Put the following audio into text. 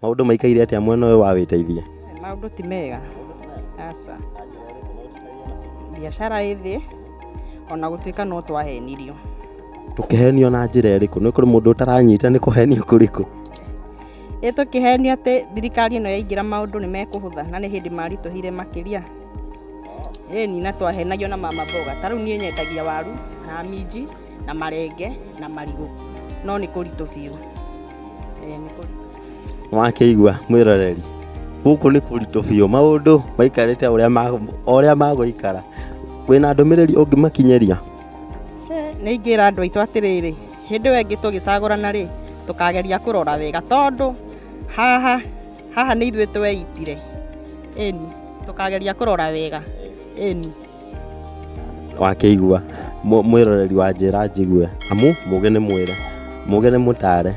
Maũndũ maikaire atĩa mwena ũyũ wa wĩteithie? Maũndũ ti mega, aca. Biacara ĩ thĩ ona gũtuĩka no twahenirio. Tũkĩhenio na njĩra ĩrĩkũ? Nĩ kũrĩ mũndũ ũtaranyita nĩ kũhenio kũrĩkũ? Ĩ tũkĩhenio atĩ thirikari ĩno yaingĩra maũndũ nĩ mekũhũtha na nĩ hĩndĩ maritũhire makĩria. Ĩni na twahenagio na mama mboga. Ta rĩu niĩ nyendagia waru na minji na marenge na marigũ no nĩ kũritũ biũ. Ĩĩ nĩ kũritũ. Wakĩigua mwĩroreri, gũkũ nĩ kũritũ biũ, maũndũ maikarĩte ũrĩa o ũrĩa magũikara. Wĩna ndũmĩrĩri ũngĩmakinyĩria? Nĩ ingĩra andũ aitũ atĩrĩrĩ, hĩndĩ ĩyo ĩngĩ tũgĩcagũrana rĩ, tũkageria kũrora wega tondũ haha haha nĩ ithuĩ tweitire. Ĩni, tũkageria kũrora wega. Ĩni. Wakĩigua mwĩroreri wa Njĩra Njigue, amu mũgĩ nĩ mwĩre, mũgĩ nĩ mũtare.